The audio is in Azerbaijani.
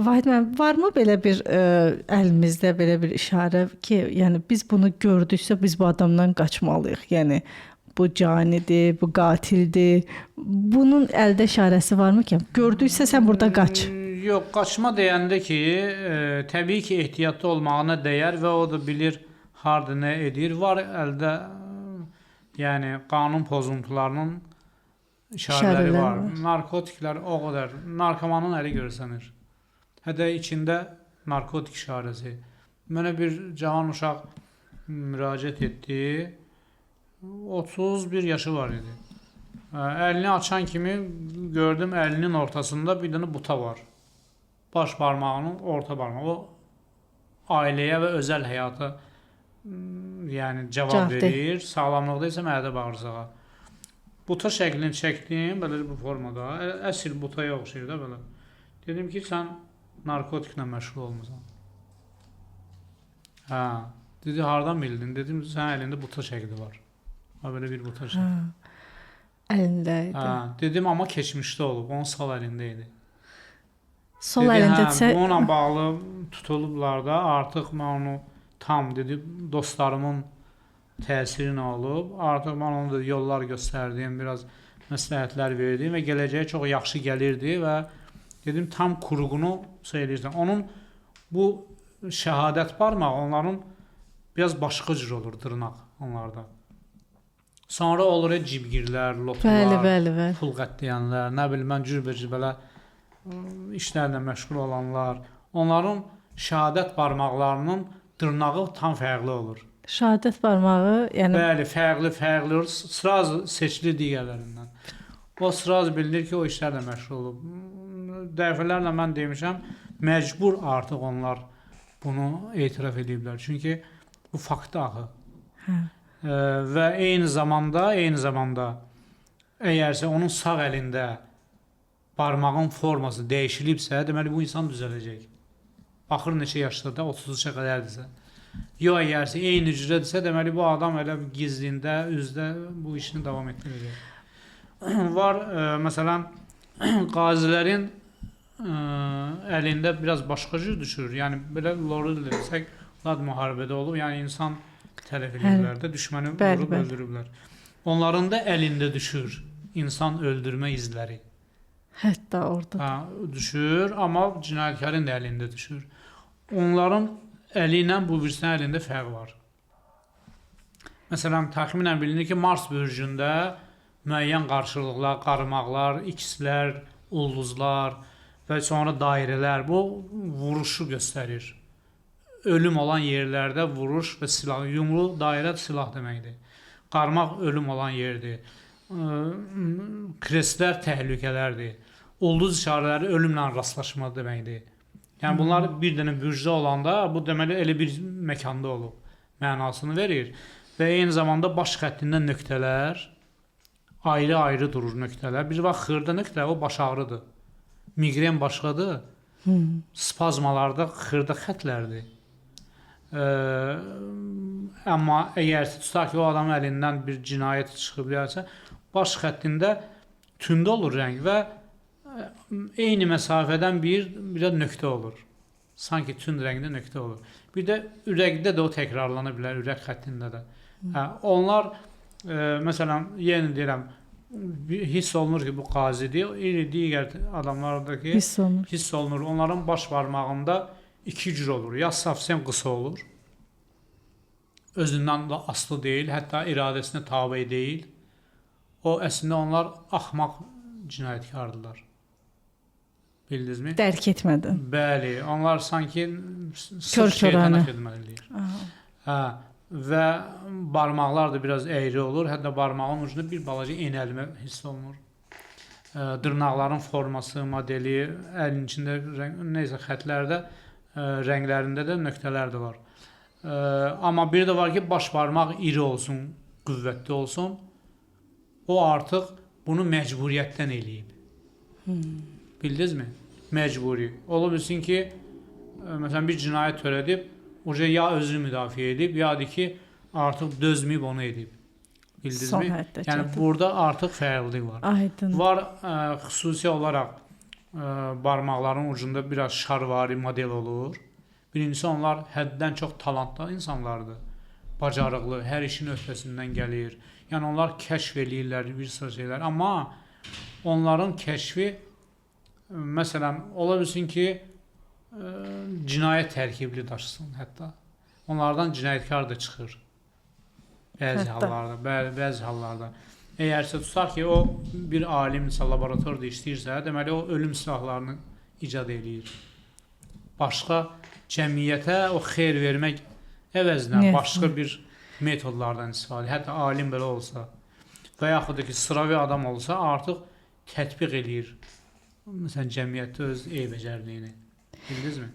Vahid müəllim, varmı belə bir əlimizdə belə bir işarə ki, yəni biz bunu gördüksə biz bu adamdan qaçmalıyıq. Yəni bu canidir, bu qatildir. Bunun əldə işarəsi varmı ki, gördüksə sən burada qaç. Yox, qaçma deyəndə ki, təbii ki, ehtiyatlı olmağına dəyər və o da bilir harda nə edir. Var əldə, yəni qanun pozuntularının işarələri var. İşarələri var. Narkotiklər o qədər. Narkomanın əli görsənir. Hətta içində narkotik işarəsi. Mənə bir cavan uşaq müraciət etdi. 31 yaşı var idi. Əlini açan kimi gördüm əlinin ortasında bir dənə buta var. Baş barmağının orta barmağı. O ailəyə və özəl həyata yəni cavab Cavabdeh. verir. Sağlamlıqda isə mədə bağırsağa. Buta şəklini çəkdim, belə bu formada. Əsl butaya oxşayır da belə. Dedim ki, sən narkotiklə məşğul olmusan. Hə. Dedi, hardan bildin? Dedim, sənin əlində buta şəkli var. Ha, belə bir buta şəkli. Hə. Əlində idi. Hə, dedim, amma keçmişdə olub, onun sol əlində idi. Sol Dedi, hə, əlindədirsə bununla bağlı tutulublar da, artıq mən onu tam dedi, dostlarımın təsiri nə olub. Artıq mən onu da yollar göstərdim, biraz məsləhətlər verdim və gələcəyə çox yaxşı gəlirdi və dedim tam kurğunu şey eləyirsən. Onun bu şəhadət barmağı onların biraz başqa cür olur dırnaq onlarda. Sonra olur ya cibgirlər, lotular, bəli, bəli, bəli. pul qətləyənlər, nə bilim mən cürbəcür belə işlərlə məşğul olanlar, onların şəhadət barmaqlarının dırnağı tam fərqli olur. Şəhadət barmağı, yəni Bəli, fərqli olur. Sraz seçilir digərlərindən. O sraz bilinir ki, o işlərlə məşğul olub. Dəfələrlə mən demişəm, məcbur artıq onlar bunu etiraf ediblər. Çünki bu faktdır axı. Hə. Və eyni zamanda əgərsə onun sağ əlində barmağın forması dəyişilibsə, deməli bu insan düzələcək. Baxır neçə yaşda da, 33-ə qədərdirsə. Yox, əgərsə eyni cürədirsə, deməli bu adam elə gizlində, üzdə bu işini davam etdirəcək. Var, məsələn, qazilərin əlində biraz başqa cür düşür. Yəni belə loru desək, onlar müharibədə olub, yəni insan tələf ediblər də, düşməni Bəli, vurub bəli. öldürüblər. Onların da əlində düşür insan öldürmə izləri. Hətta orada. Hə, düşür, amma cinayətkarın da əlində düşür. Onların əli ilə bu birisinin əlində fərq var. Məsələn, təxminən bilinir ki, Mars bürcündə müəyyən qarşılıqlar, qarmaqlar, ikslər, ulduzlar və sonra dairələr bu vuruşu göstərir. Ölüm olan yerlərdə vuruş və silah, yumru dairə silah deməkdir. Qarmaq ölüm olan yerdir. Krestlər təhlükələrdir. Ulduz işarələri ölümlə rastlaşma deməkdir. Yəni bunlar bir dənə bürcdə olanda bu deməli elə bir məkanda olub mənasını verir. Və eyni zamanda baş xəttində nöqtələr ayrı-ayrı durur nöqtələr. Bir vaxt xırda nöqtə o baş ağrıdır. Miqren başqadır. Spazmalarda xırda xətlərdir. Amma əgər tutaq ki, o adamın əlindən bir cinayət çıxıb gəlsə, baş xəttində tündə olur rəng və eyni məsafədən bir də nöqtə olur. Sanki tünd rəngdə nöqtə olur. Bir də ürəkdə də o təkrarlana bilər, ürək xəttində də. Hə, onlar məsələn, yenə deyirəm, hiss olunur ki, bu qazidir. İri digər adamlardakı Hiss olunur. hiss olunur. Onların baş barmağında iki cür olur. Ya safsem qısa olur. Özündən də asılı deyil, hətta iradəsinə tabe deyil. O əslində onlar axmaq cinayətkardırlar. Bildinizmi? Dərk etmədən. Bəli, onlar sanki sırf Kör şeytana körənə. xidmət eləyir. Hə, və barmaqlar da biraz əyri olur. Hətta barmağın ucunda bir balaca enəlmə hiss olunur. Dırnaqların forması, modeli, əlin içində rəng, neysə xətlərdə, rənglərində də nöqtələr də var. Amma bir də var ki, baş barmaq iri olsun, qüvvətli olsun. O artıq bunu məcburiyyətdən eləyib. Bildinizmi? Məcburi. Ola bilsin ki, məsələn bir cinayət törədib, o ya özünü müdafiə edib, ya da ki, artıq dözməyib onu edib. Bildinizmi? Son həddə Yəni çatıb. burada artıq fərqlilik var. Aydın. Var xüsusi olaraq Barmaqların ucunda biraz şarvari model olur. Birincisi onlar həddən çox talantlı insanlardır. Bacarıqlı, hər işin öhdəsindən gəlir. Yəni onlar kəşf eləyirlər bir sıra şeylər, amma onların kəşfi məsələn ola bilsin ki, cinayət tərkibli daşısın hətta. Onlardan cinayətkar da çıxır. Bəzi Hətta. hallarda, bəzi hallarda. Əgərsə tutaq ki, o bir alimsə, laboratoriyada işləyirsə, deməli o ölüm silahlarını icad eləyir. Başqa cəmiyyətə o xeyir vermək əvəzinə Niyyətlə. başqa bir metodlardan istifadə, hətta alim belə olsa və yaxud da ki, sıravi adam olsa, artıq tətbiq eləyir. Məsələn, cəmiyyətdə öz eybəcərliyini. Bildinizmi?